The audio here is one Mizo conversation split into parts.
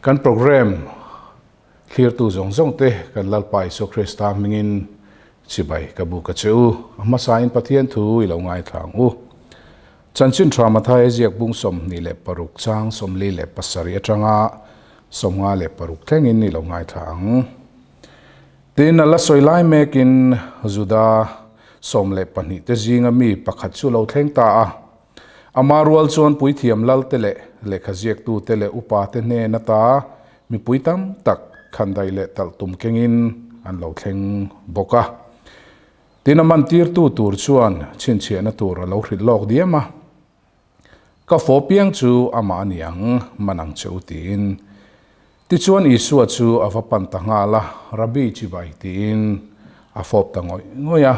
Kan program thlirtu zawng zawng te kan Lalpa Isua Krista hmingin chibai ka buk a che u. A hmasain Pathian thu i lo ngaithla ang u. Chanchin tha Mathaia ziak bung 26 chang 47 atanga 56 thlengin i lo ngaithla ang. Tin, a la sawi lai mekin Juda 12 te zinga mi pakhat chu lo thleng ta a. Ama rual chuan puithiam lalte leh lehkha ziaktute leh upate hnen ata mipui tam tak khandai leh talh tum kengin an lo thleng bawk a. Tin, a mantirtu tur chuan chhinchhiahna tur a lo hrilh lawk diam a. Ka fawh piang chu amah a ni ang, man ang che u tiin. Tichuan Isua chu a va pan ta nghal a, Rabbi chibai tiin a fawp ta ngawih ngawih a.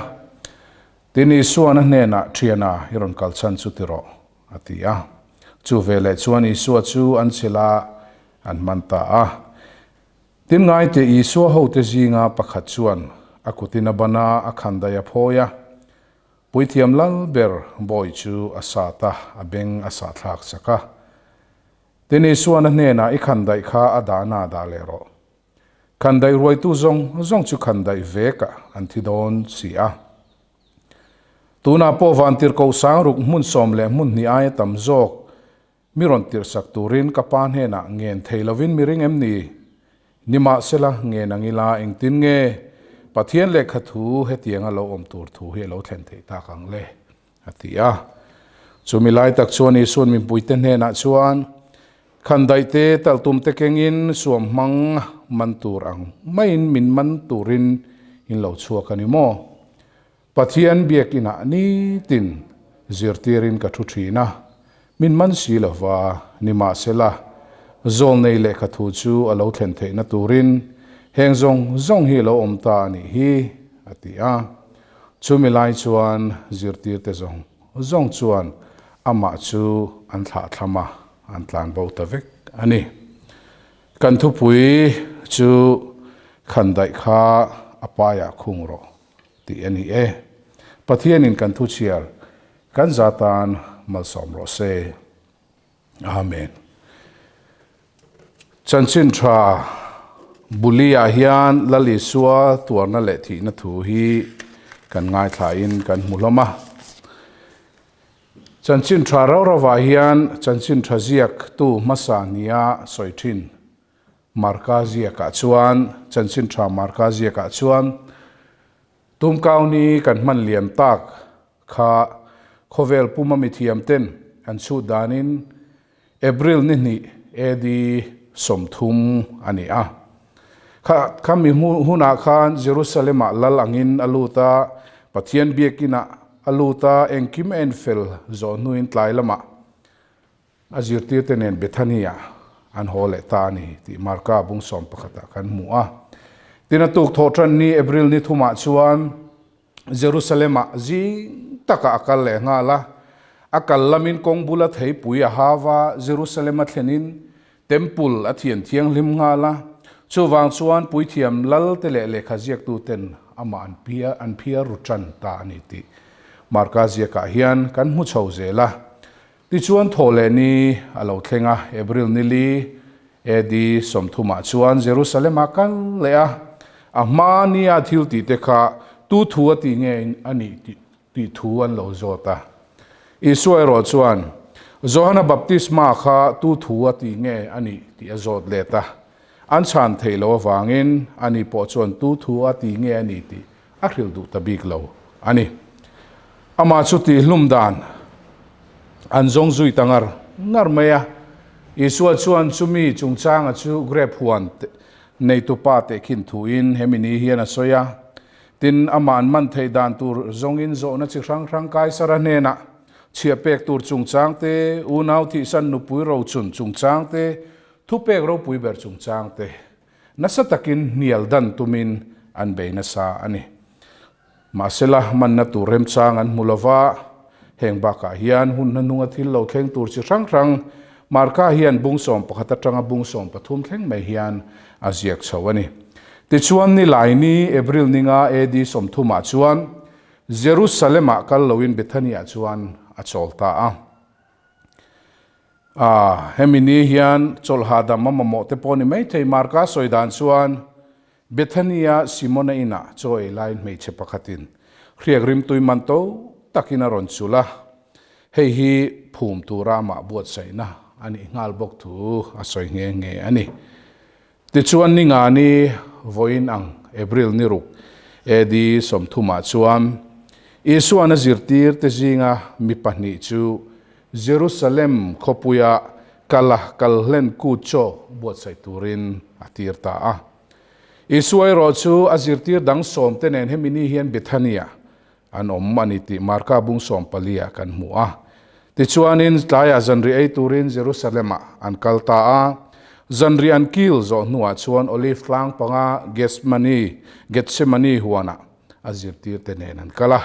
Tin, Isua'n a hnenah, Ṭhiana, i rawn kal chhan chu ti rawh, a ti a. Chu veleh chuan Isua chu an chilh a, an hman ta a. Tin, ngaite Isua hote zinga pakhat chuan a kutin a ban a, a khandai a phawi a. Puithiam lal ber bawi chu a sat a, a beng a sahthlak sak a. Tin, Isua'n a hnenah, I khandaih kha a dahna dah leh rawh. Khandaih ruaitu zawng zawng chu khandaih vekah an thi dawn si a. Tunah pawh vantirhkoh sangruk hmun sawm leh hmun hnih aia tam zawk mi rawn tirhsak turin ka pa hnenah ngen thei lovin mi ring em ni? Nimahsela, ngen ang ila engtin nge Pathian lehkha thu hetianga lo awm tur thu hi a lo thlen theih tak ang le? A ti a. Chumi lai tak chuan Isua'n mipuite hnenah chuan, Khandaihte talhtumte kengin suam hmang man tur ang maiin min man turin in lo chhuak a ni maw? Pathian biakinah nitin zirtirin ka thu thin a, min man si lova, nimahsela, zawlnei lehkha thu chu a lo thlen theihna turin heng zawng zawng hi a lo awm ta a nih hi, a ti a. Chumi lai chuan zirtirte zawng zawng chuan amah chu an thlahthlam a, an tlan bo ta vek a ni. Kan thupui chu khandaih kha a paiah khung rawh tih a ni e. Pathianin kan thu chhiar kan za tan malsawm rawh se. Amen. Chanchin tha Bulia hian Lal Isua tuarna leh thihna thu hi kan ngaithlain kan hmu hlawm a. Chanchin tha rau rauvah hian chanchin tha ziaktu hmasa nia sawi thin Marka ziakah chuan chanchin tha Marka ziakah chuan Tumkauni kan hman liam tak kha khawvel puma mithiam ten an chhut danin April ni hnih AD 30 a ni a. Kha khami hunah khan Jerusalem-ah lal angin a lut a, Pathian biakinah a lut a, engkim a enfel zawh hnuin tlai lamah A zirtirte nen Bethany-ah an haw leh ta a ni tih Marka bung sawm pakhatah kan hmu a. Tin, a tuk thawh tan ni April ni thumah chuan Jerusalem-ah zing takah a kal leh nghal a. A kal lamin kawng bula theipui a hau a, Jerusalem a thlenin Temple a thian thianghlim nghal a. Chuvang chuan puithiam lalte leh lehkha ziaktuten amah an an phiar ru tan ta a ni tih Marka ziakah hian kan hmu chho zel a. Tichuan thawhleh ni a lo thleng a, April ni li AD 30 ah chuan Jerusalem ah kal leh a, a hma nia thil tih te kha tu thu a tih nge a nih tih thu an lo zawt a. Isua erawh chuan Johana baptisma kha tu thu a tih nge a nih tih a zawt let a, an chhan theih loh avangin ani pawh chuan tu thu a tih nge a nih tih a hrilh duh ta bik lo a ni. Amah chu tihhlum dan an zawng zui ta ngar ngar mai a. Isua chuan chumi chungchanga chu grape huan neitupa tehkhin thuin hemi ni hian a sawi a. Tin, amah an man theih dan tur zawngin zawhna chi hrang hrang Kaisara hnenah chhiah pek tur chungchang te, unau thihsan nupui rochun chungchang te, thupek ropui ber chungchang te Nasa takin hnial dan tumin an bei nasa a ni. Mahsela, manna tur remchang an hmu lova, heng bakah hian hun hnahnunga thil lo thleng tur chi hrang hrang Marka hian bung 11 atanga bung 13 thleng mai hian a ziak chho a ni. Tichuan, Nilaini, April ninga AD 30 ah chuan Jerusalem-ah kal loin Bethany-ah chuan a chawl ta a. A, hemi ni hian chawlh hahdam a mamawh te pawh ni maithei. Marka sawi dan chuan Bethania Simona inah chaw ei laiin hmeichhe pakhatin hriak rimtui man to takin a rawn chulh a, hei hi phum tura amah buatsaihna a nih nghal bawk thu a sawi nghe nghe a ni. Tichuan ningani vawiin ang April ni ruk AD 30 ah chuan Isuan a zirtir te zinga mi pahnih chu Jerusalem khawpuia kala kal hlen kut chaw buatsaih turin a tir ta a. Isua erawh chu a zirtir dang sawmte nen hemi ni hian Bethania an awm a ni tih Marka bung 14 ah kan hmu a. Tichuanin tlaiah zanriah ei turin Jerusalem-ah an kal ta a. Zanriah an kil zawh hnuah chuan Olive tlang panga Gethsemane, Gethsemane huanah a zirtirte nen an kal a.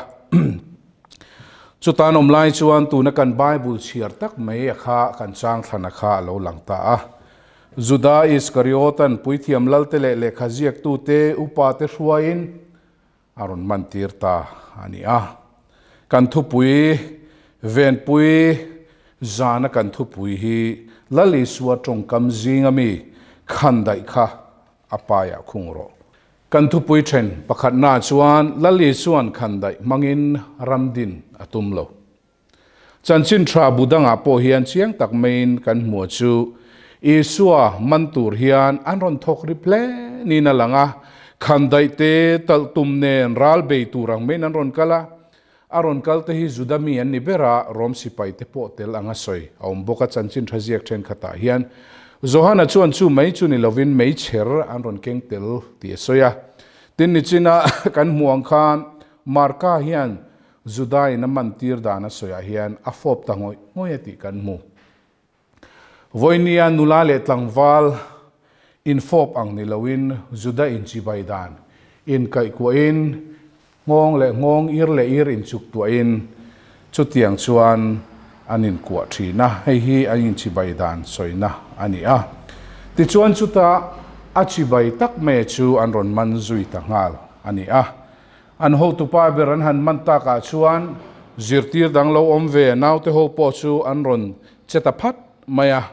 Chuta an awm lai chuan tuna kan Bible chhiar tak mai a kha kan chang thlan a kha a lo lang ta a. Juda Iskariotan puithiam lalte leh lehkha ziaktute upate hruaiin a rawn man tir ta a ni a. Kan thupui venpui zana kan thupui hi Lal Isua tawngkam zinga mi khandaih kha a paiah khung rawh. Kan thupui then pakhatnaah chuan Lal Isua'n khandaih hmangin ram din a tum lo. Chanchin tha bu dangah pawh hian chiang tak maiin kan hmuh chu Isua man tur hian an rawn thawk ri hle niin a lang a, khandaih te talh tum nen ral bei tur ang maiin an rawn kal a. A rawn kal te hi Juda mi an ni ber a, Rom sipai te pawh tel anga sawi a awm bawk a. Chanchin tha ziak thenkhatah hian Johana chuan chu mai chu ni lovin meichher an rawn keng tel tih a sawi a. Tin, nichina kan hmuh ang khan Marka hian Juda-in a mantir dan a sawiah hian a fawp ta ngawih ngawih a tih kan hmu. Vawinia nula leh tlangval infawp ang ni loin Juda inchibai dan inkaihkuahin nghawng leh nghawng ir leh ir inchuktuahin chutiang chuan an inkuah thin a, hei hi an inchibai dan sawina a ni a. Tichuan chuta a chibai tak mai chu an rawn man zui ta nghal a ni a. An hotupa ber an han man takah chuan zirtir dang lo awm ve naute ho pawh chu an rawn che ta phat mai a.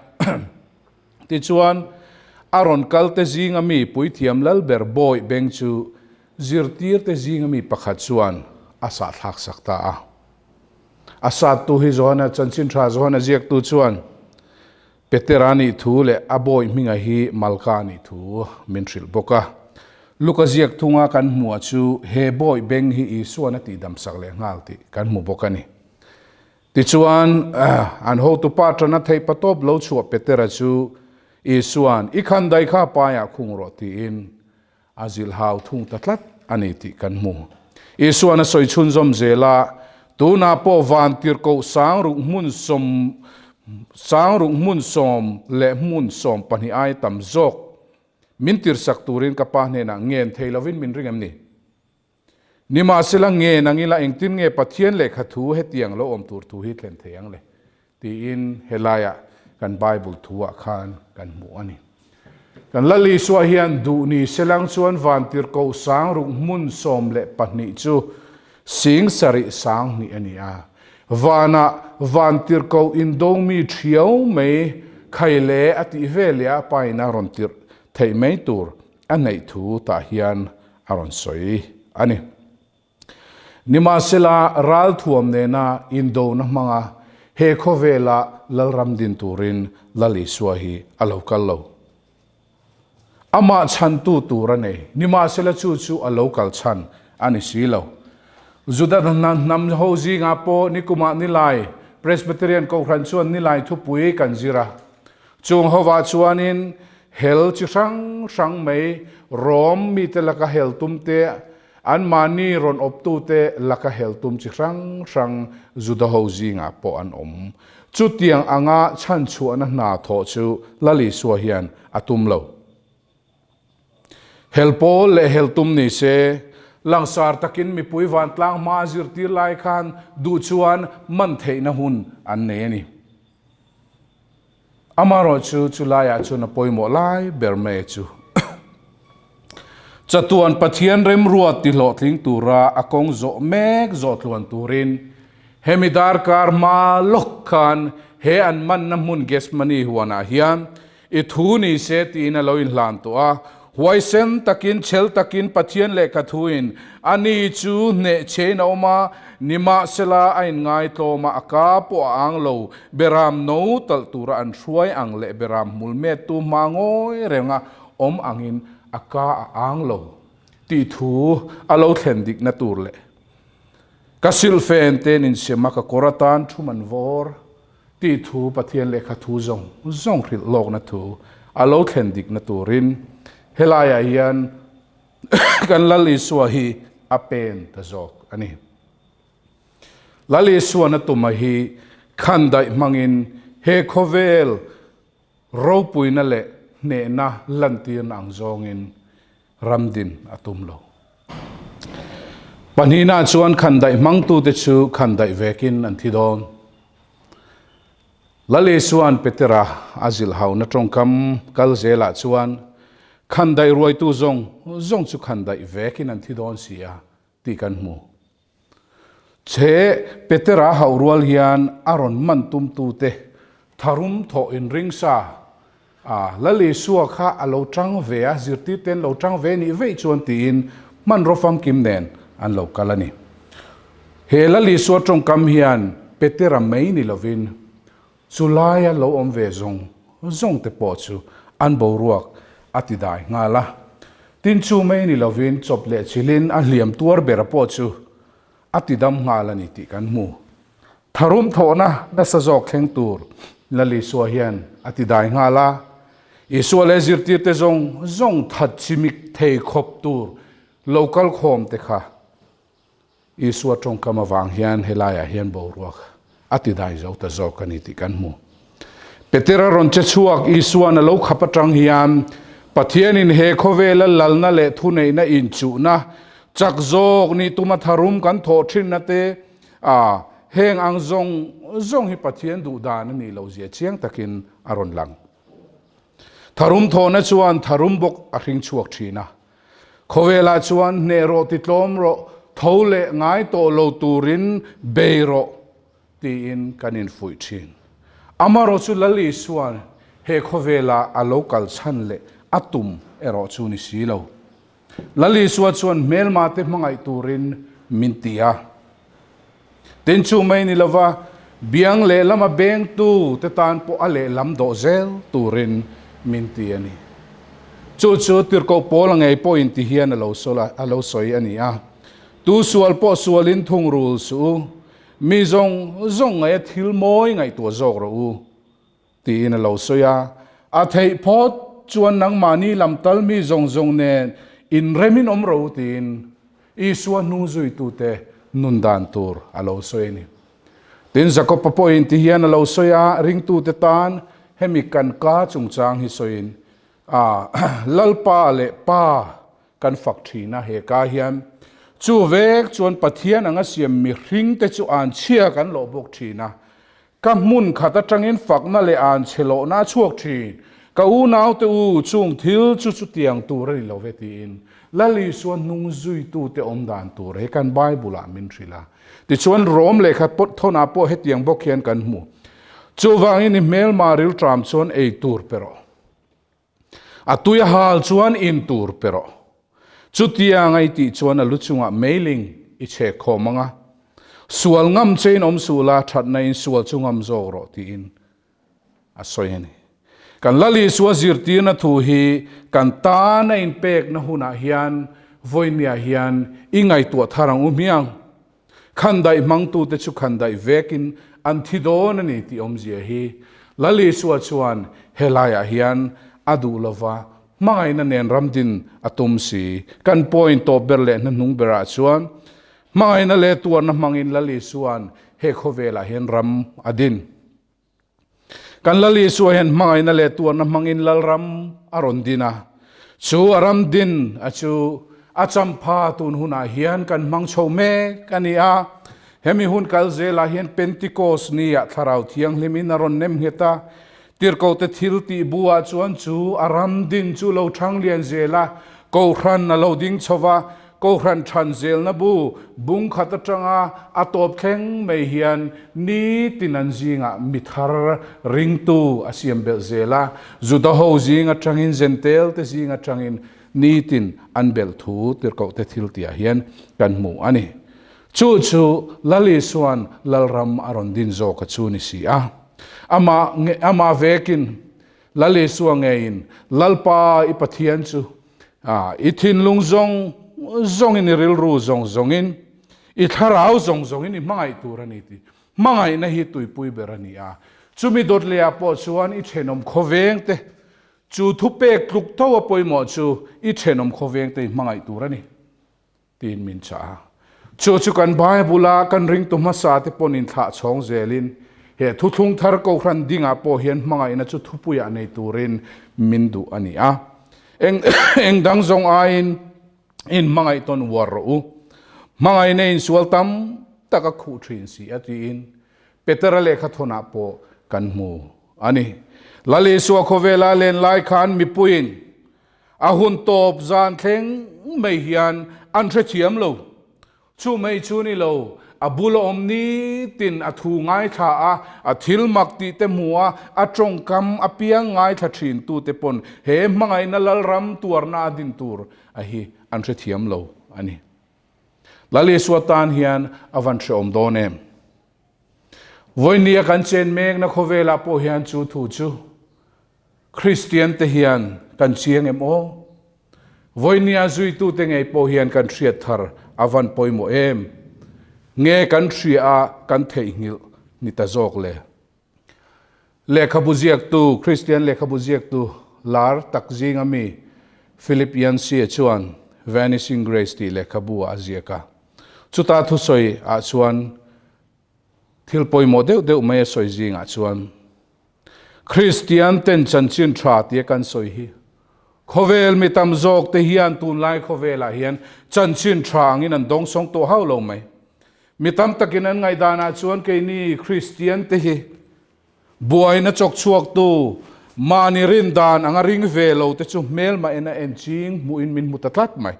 Tichuan, a rawn kal te zinga mi puithiam Lalber Bawi beng chu zirtir te zinga mi pakhat chuan a sahthlak sak ta a. A sattu hi Johana chanchin tha Johana ziaktu chuan Petera nih thu leh a bawi hminga hi Malka nih thu min hrilh bawk a. Luka ziak thunga kan hmuh chu he bawi beng hi Isuan a tihdamsak leh nghal tih kan hmu bawk a ni. Tichuan, an hotupa tana theih patawp lo chhuah Petera chu Isuan, I khandai kha paiah khung rawh tiin a zilhau thung ta tlat a ni tih kan hmu. Isuan a sawi chhunzawm zel a, Tunah pawh van tirhkoh sangruk hmun sawm sangruk hmun sawm leh hmun 12 ai tam zawk min tirsak turin ka pa hnenah ngen thei lovin min ring em ni? Nimahsela ngen angila engtin nge Pathian lehkha thu hetiang lo awm tur thu hi thlen thei ang le? Tiin helaiah kan Bible thuah khan kan hmu a ni. Kan Lal Isua hian duh ni selang chuan vantirhkoh sangruk hmun 12 chu sing sarih sang hnih a ni a. Vanah vantirhkoh indawngmi thiau mai khai leh a tih veleh a pain a rawn tirh theih mai tur a neih thu tah hian a rawn sawi a ni. Nimahsela, ralthuam nena indona hmanga he khawvela Lalram din turin Lal Isua hi a lo kal lo. Amah chhantu tur a nei. Nimahsela chu chu a lo kal chhan a ni si lo. Juda hnam ho zingah pawh nikumah nilai Presbyterian Kohhran chuan nilai thupui kan zir a. Chung hovah chuanin hel chi hrang hrang mai Rom mite laka hel tumte Anmahni rawn awptute laka hel tum chi hrang hrang Juda-ho zingah pawh an awm. Chutiang anga chhanchhuahna hna thawh chu Lal Isua hian a tum lo. Hel pawl leh hel tum ni se, langsar takin mipui vantlang hma a zirtir lai khan duh chuan man theihna hun an nei a ni. Amaherawhchu chu laiah chuan a pawimawh lai ber mai chu chatuan Pathian remruat tihlawhtling tura a kawng zawh mek zawh tluan turin Hemi darkar hma lawk khan he an manna hmun Gethsemane huanah hian i thu ni se tiin a lo inhlan tawh a. Huaisen takin, chhel takin Pathian lehkha thuin a ni chu hneh chhein a awm a, nimahsela a inngaitlawm a, a ka pawh a ang lo, beram no talh tura an hruai ang leh beram hmul mettu hma ngawi renga awm angin a ka a ang lo tih thu a lo thlen dikna tur leh Ka silhfen ten insiam a, ka kawr atan thum an vawr tih thu Pathian lehkha thu zawng zawng hrilh lawkna thu a lo thlen dikna turin helaiah hian kan Lal Isua hi a pen ta zawk a ni. Lal Isuan a tuma hi khandaih hmangin he khawvel ropuina leh hnehna lantirna ang zawngin ramdin a tum lo. Pahnihna chuan khandaih hmangtute chu khandaih vekin an thi dawn. Lal Isua'n Petera a zilhhauna tawngkam kal zelah chuan khandaih ruaitu zawng zawng chu khandaih vekin an thi dawn si a tih kan hmu. Che Petera hauh rual hian a rawn man tumtute tharum thawh inringsa a, Lal Isua kha a lo tang ve a, zirtirte an lo tang ve nih veih chuan tiin hmanraw famkim nen an lo kal a ni. He Lal Isua tawngkam hian Petera mai ni lovin chu laia lo awm ve zawng zawng te pawh chu an boruak a ti dai nghal a. Tin chu mai ni lovin chawp leh chilhin a hliam tuar bera pawh chu a ti dam nghal a ni tih kan hmu. Tharum thawhna nasa zawk thleng tur Lal Isua hian a ti dai nghal a. Isua leh zirtirte zawng zawng that chimik thei khawp tur lo kal khawm te kha Isua tawngkam avang hian helaiah hian boruak a ti dai zo ta zawk a ni tih kan hmu. Petera rawn che chhuak Isua'n a lo khap atang hian Pathianin he khawvela lalna leh thuneihna inchuhna chak zawk nih tuma tharum kan thawh thinna te a heng ang zawng zawng hi Pathian duh dan a nih loh zia chiang takin a rawn lang. Tharum thawhna chuan tharum bawk a hring chhuak thin a. Khawvelah chuan hneh rawh ti tlawm rawh, tho leh ngai tawh lo turin bei rawh tiin kan infuih thin. Amarawh chu Lal Isua'n he khawvela a lo kal chhan leh a tum erawh chu ni si lo. Lal Isua chuan hmelmate hmangaih turin min ti a. Tin chu mai ni lova, biang lehlama bengtu te tan pawh a lehlam dawh zel turin min ti a ni. Chu chu Tirhkoh Paula ngei pawhin ti hian a lo sawl a, a lo sawi a ni a, Tu sual pawh sualin thungrul suh u, mi zawng zawng ngaia thil mawi ngaihtuah zawk rawh u, tiin a lo sawi a. A theih phawt chuan nangmahni lam tal mi zawng zawng nen inremin awm rawh u tiin Isua hnu zuitute nun dan tur a lo sawi a ni. Tin, Jakob-a pawhin ti hian a lo sawi a, ringtute tan hemi kan ka chungchang hi sawiin, a Lalpa leh Pa kan fak thin a, he ka hian chu vek chuan Pathian anga siam mihringte chu an chhia kan lawh bawk thin a, Ka hmun khat atangin fakna leh an chhe lohna a chhuak thin. Ka unaute u, chung thil chu chutiang tur a ni lo ve tiin Lal Isua hnung zuitute awm dan tur he kan Bible-ah min hrilh a. Tichuan Rom lehkha thawnah pawh hetiang bawk hian kan hmu. Chuvangin i hmelma rilṭam chuan ei tur pe rawh. A tui a hal chuan in tur pe rawh. Chutiang a i tih chuan a lu chungah meiling i chhek khawm ang a. Sual ngam che in awm suh la, thatna in sual chu ngam zawk rawh tiin a sawi a ni. Kan Lal Isua zirtirna thu hi kan tan a inpekna hunah hian vawinia hian i ngaihtuah thar ang u hmiang. Khandaih hmangtute chu khandaih vekin an thi dawn a ni tih awmzia hi Lal Isua chuan helaiah hian a duh lova, hmangaihna nen ramdin a tum si. Kan point tawp ber leh hnahnung berah chuan hmangaihna leh tuarna hmangin Lal Isua'n he khawvelah hian ram a din. Kan Lal Isua hian hmangaihna leh tuarna hmangin Lalram a rawn din a. Chu a ram din a chu a champha tun hunah hian kan hmang chho mek a ni a. Hemi hun kal zelah hian Pentecost ni-ah Thlarau Thianghlimin a rawn nem nghet a. Tirhkohte thil tih buah chuan chu a ram din chu lo thang lian zel a, Kohhran a lo ding chho va. Kohhran Chhan Zelna bu bung khat atanga a tawp thleng mai hian nitin an zingah mi thar ringtu a siam belh zel a, Juda ho zing atangin Zentel te zing atangin nitin an belh thu tirhkohte thil tihah hian kan hmu a ni. Chu chu Lal Isua'n Lalram a rawn din zawk a chu ni si a. Amah amah vekin Lal Isua ngeiin, Lalpa i Pathian chu i thinlung zawng zawngin, i rilru zawng zawngin, i thlarau zawng zawngin i hmangaih tur a ni tih hmangaihna hi tuipui ber a ni a. Chumi dawt lehah pawh chuan i thenawm khawvengte chu thupek tluk tho a pawimawh chu i thenawm khawvengte i hmangaih tur a ni. Tiin min chah a. Chu chu kan Bible-a kan ringtu hmasa te pawn inthlah chhawng zelin he thuthlung thar Kohhran dingah pawh hian hmangaihna chu thupuiah nei turin min duh a ni a. Eng eng dang zawng aiin in hmangaih tawn uar rawh u. Hmangaihna insual tam tak a khuh thin si a tiin Petera lehkha thawnah pawh kan hmu a ni. Lal Isua khawvela len lai khan mipuiin A hun tawp zan thleng mai hian an hrethiam lo. Chu mai chu ni lo, a bula awm nitin a thu ngaithla a, a thil mak tih te hmu a, a tawngkam apiang ngaithla thin tute pawn he hmangaihna Lalram tuarna a din tur a hi an hrethiam lo a ni. Lal Isua tan hian a van hreawm dawn em? Vawinia kan chen mekna khawvelah pawh hian chu thu chu Kristian te hian kan chiang em aw? Vawinia zuitute ngei pawh hian kan hriat thar a van pawimawh em? Nge kan hria a kan theihnghilh ni ta zawk le? Lehkhabu ziaktu, Kristian lehkhabu ziaktu lar tak zinga mi Philip Yancey chuan Vanishing Grace tih lehkhabu ah a ziak a. Chuta thusawi ah chuan Thil pawimawh deuh deuh mai a sawi zingah chuan Kristian ten chanchin tha tia kan sawi hi khawvel mi tam zawk te hian tunlai khawvelah hian chanchin tha angin an dawng sawng tawh hauh lo mai. Mi tam takin an ngaihdanah chuan keini Kristian te hi buaina chawk chhuaktu mahni rindan anga ring ve lo te chu hmelmah en a en ching hmuhin min hmu ta tlat mai.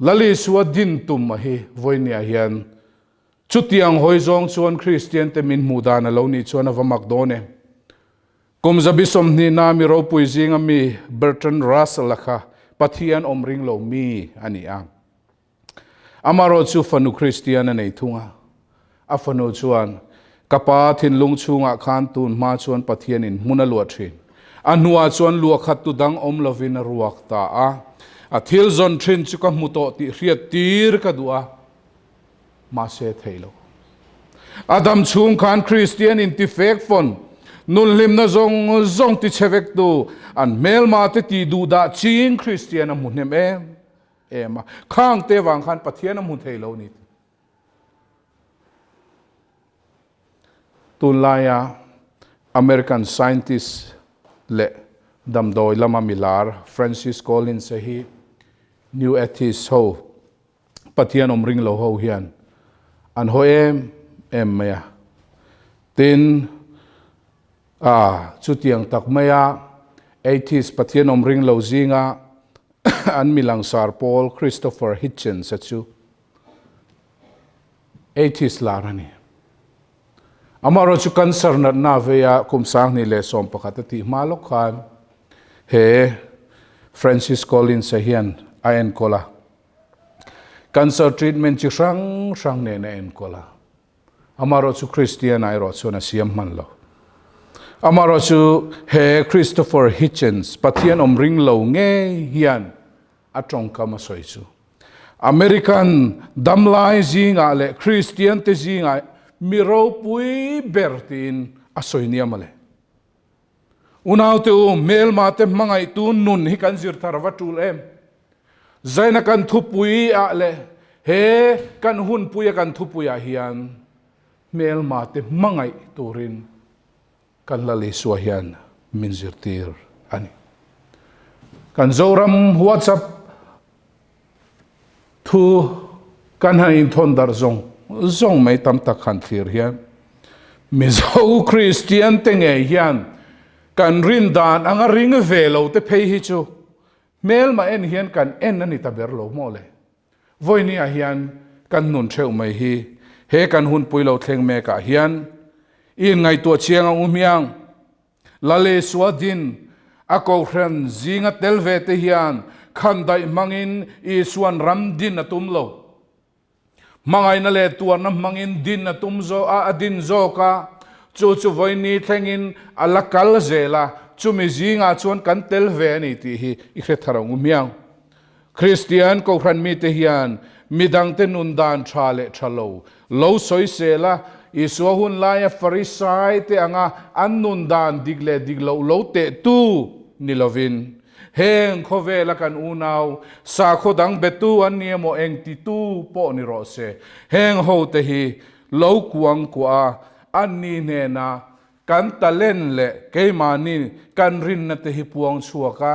Lal Isua din tum a hi vawinia hian chutiang hawi zawng chuan Kristian te min hmuh dan a lo nih chuan a va mak dawn e. Kum zabi 20 na mi ropui zinga mi Bertrand Russell a kha Pathian awm ring lo mi a ni a. Amarawh chu fanu Kristian a nei thung a. A fanu chuan, Ka pa thinlung chhungah khan tun hma chuan Pathianin hmun a luah thin. A hnuah chuan luahkhat tu dang awm lovin a ruak ta a. A thil zawn thin chu ka hmu tawh tih hriat tir ka duh a, mahse thei lo. A dam chhung khan Kristian intifek fawn, nunhlimna zawng zawng tichhe vektu, an hmelma te tih duhdah ching Kristian a hmu hnem em em a. Khang te vang khan Pathian a hmu thei lo ni. Tunlaia American scientist leh damdawi lama milar Francis Collins-a hi New Atheist ho, Pathian awm ring lo ho hian an haw em em mai a. Tin, a chutiang tak maia atheist Pathian awm ring lo zinga an mi langsar pawl Christopher Hitchens-a chu Atheist lar a ni. Amaherawh chu cancer natna veia kum 2011 a tih hma lawk khan he Francis Collins-a hian a enkawl a. Cancer treatment chi hrang hrang nen a enkawl a. Amaherawh chu Christian-a erawh chuan a siam hman lo. Amaherawh chu he Christopher Hitchens, Pathian awm ring lo ngei hian a tawngkam a sawi chu. American damlai zingah leh Kristian te zingah mi ropui ber tiin a sawi nia mawle. Unaute u, hmelma te hmangaihtu nun hi kan zir thar va tul em? Zaina kan thupui ah leh he kan hunpui a kan thupui ah hian hmelma te hmangaih turin Kan Lal Isua hian min zirtir a ni. Kan Zoram WhatsApp thu kan han inthawn darh zawng zawng mai tam tak han thlir hian Mizo Kristian te ngei hian kan rin dan anga ring ve lo te phei hi chu. Hmelma en hian kan en a ni ta ber lo maw le? Vawinia hian kan nun theuh mai hi he kan hunpui lo thleng mekah hian i inngaihtuah chiang ang u hmiang. Lale Suadin a kohhran zinga tel ve te hian khandaih hmangin Isuan ram din a tum lo. Hmangaihna leh tuarna hmangin din a tum zawk a, a din zawk a, chu chu vawiini thlengin a la kal zel a, chumi zingah chuan kan tel ve a ni tih hi i hre thar ang u hmiang. Kristian kohhran mite hian midangte nun dan tha leh tha lo lo sawisel a, Isua hun laia Farisai te anga an nun dan dik leh dik loh lo tehtu ni lovin, heng khawvela kan unau sakhaw dang betu an ni emaw eng titu pawh ni rawh se, heng hote hi lo kuang kuah a, an ni hnena kan talent leh keimahni kan rinna te hi puang chhuak a,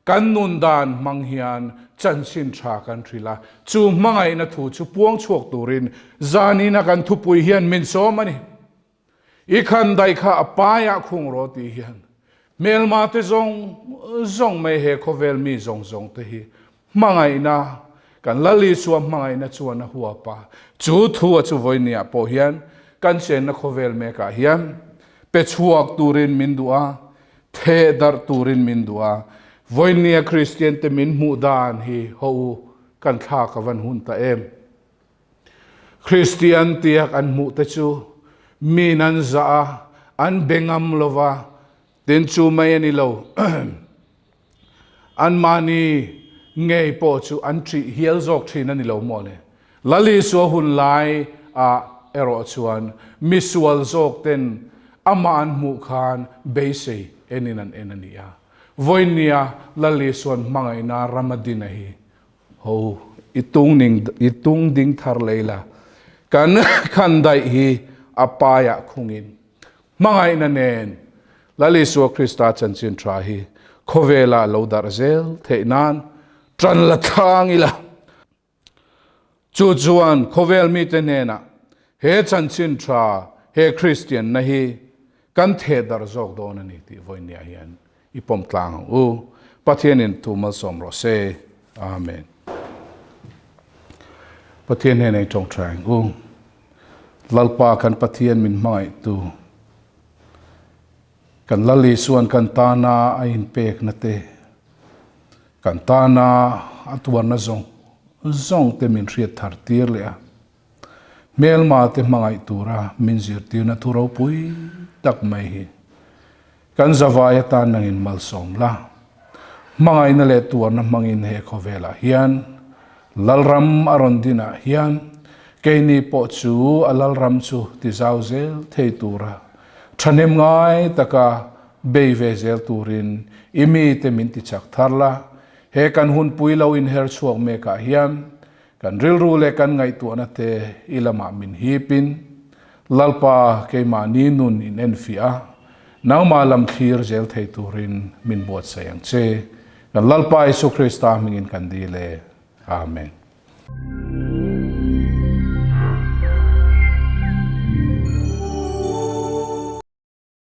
Kan nun dan hmang hian chanchin tha kan hrilh a, chu hmangaihna thu chu puang chhuak turin zanina kan thupui hian min sawm a ni. I khan daih kha a paiah khung rawh tih hian hmelma te zawng zawng mai he khawvel mi zawng zawng te hi hmangaihna kan Lal Isua hmangaihna chuan a huap a, chu thu a chu vawinia pawh hian kan chenna khawvel mekah hian pe chhuak turin min duh a, Theh darh turin min duh a, vawinia Kristian te min hmuh dan hi ho u kan thlak a van hun ta em. Kristian tiak an hmuh te chu min an zah a, an be ngam lo va, tin chu mai a ni lo. Anmahni ngei pawh chu an ṭih hial zawk ṭhin a ni lo maw le? Lal Isua hun lai ah erawh chuan misual zawk ten amah an hmuh khan beisei enin an en a ni a. Vawinia Lal Isua'n hmangaihna ram a din a hi ho i tung ning i tung ding thar lei la, kan khandaih hi a paiah khungin Hmangaihna nen Lal Isua Krista chanchin tha hi khawvela lo darh zel theih nan tan la thlang ila. Chu chuan khawvel mite hnenah he chanchin tha, he Kristianna hi kan theh darh zawk dawn a ni tih vawinia hian i pawm tlang ang u. Pathianin thu malsawm rawh se. Amen. Pathian hnenah i tawngtai ang u. Lalpa kan Pathian min hmangaihtu, kan Lal Isuan kan tana a inpekna te, kan tana a tuarna zawng zawng te min hriat thar tir leh a, hmelma te hmangaih tura min zirtirna thu ropui tak mai hi kan zavai atan nangin malsawm la. Hmangaihna leh tuarna hmangin he khawvelah hian Lalram a rawn dinah hian keini pawh chu a Lalram chu tizau zel thei tura thahnem ngai taka bei ve zel turin i mite min tichak thar la. He kan hunpui lo inher chhuak mekah hian kan rilru leh kan ngaihtuahna te i lamah min hipin Lalpa keimahni nun in enfiah a, nangmah lam thlir zel thei turin min buatsaih ang che. Kan Lalpa Isu Krista hmingin kan dil e. Amen.